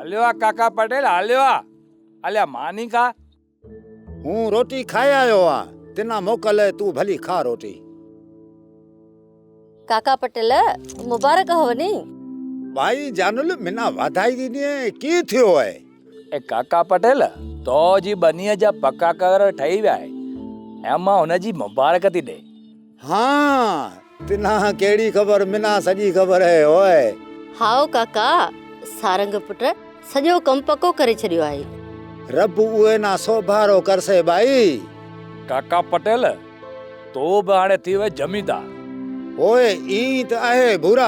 هليو آ ڪاڪا پٽيل هليو آ. اليا ماني کا. هون روٽي کائي آيو آن، تنا موڪل تون ڀلي کا روٽي. ڪاڪا پٽيل مبارڪ هوني. ڀائي جانل منا واڌائي ڏني ڪي ٿيو اهي. اي ڪاڪا پٽيل تو جي ٻنيء جا پڪا ڪاغر ٺهي ويا آهي ۽ امان هن جي مبارڪ ٿي ڏي. ها تنا ڪهڙي خبر منا سڄي خبر اهي هوء. هائو ڪاڪا سارنگ پٽ سڄو ڪم پڪو ڪري ڇڏيو آهي. رب اهي نا سوڀارو ڪرسي ٻائي. ڪاڪا پٽيل، تو به هاڻي ٿي وئين زميندار. هوء ائين ته آهي ڀورا،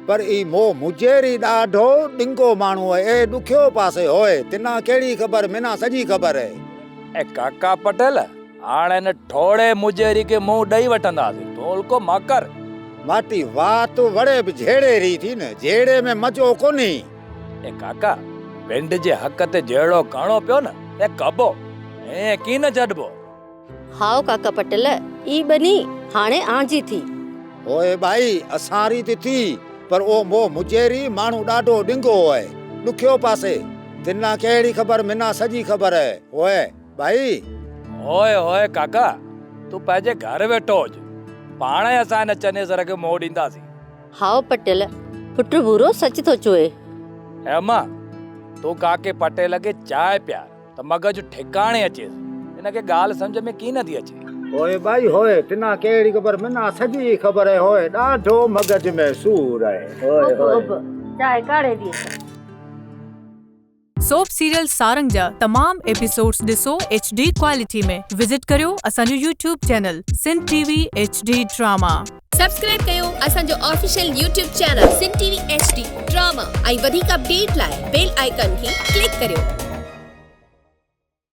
پر اي مو مجيري ڏاڍو ڏنگو ماڻهو اهي، اي ڏکيو پاسي هوء، تنا ڪهڙي خبر منا سڄي خبر اهي. اي ڪاڪا پٽيل، هاڻ هن ٺوڙهي مجيري کي منهن ڏئي وٺنداسين، تون الڪو مان ڪر. ماٽي وات وڙي به جهيڙي ري ٿي نه، جهيڙي ۾ مزو ڪونهي. اي ڪاڪا، پنڊ جي حق تي جهيڙو ڪرڻو پيو نه ته ڪبو، ائين ڪين نه ڇڏبو. هائو ڪاڪا پٽيل، اي ٻني هاڻي آنجي ٿي. هوء ٻائي، اسان ري ته ٿي، پر او مو مجيري ماڻهو ڏاڍو ڏنگو هوء، ڏکيو پاسي. تنا ڪهڙي خبر منا سڄي خبر اهي، هوء ٻائي. هوء هوء ڪاڪا، تون پنهنجي گهر ويٺو هج، پاڻ ئي اسان هن چنيسر کي منهن ڏينداسين. هائو پٽيل، پٽ ڀورو سچ ٿو چوئي. اي اما، تون ڪاڪي پٽيل کي چانهه پيار ته مغز ٺڪاڻي اچيس. هن کي ڳالهه سمجهه ۾ ڪين ٿي اچي. هوء ٻائي هوء، تنا ڪهڙي خبر، منا سڄي خبر اهي، هوء ڏاڍو مغز ۾ سور اهي. هوء اڀ هوء. اڀ، چانهه ڪاڙهي ٿي اچان. سوپ سيريل سارنگ جا تمام ايپيسوڊز ڏسو ايڇ ڊي ڪوالٽي ۾ وزٽ ڪريو اسان جو YouTube channel Sindh T V H D drama. Subscribe ڪيو اسان جو official YouTube channel Sindh T V H D drama ۽ وڌيڪ اپڊيٽ لاء بيل آئيڪان کي ڪلڪ ڪريو.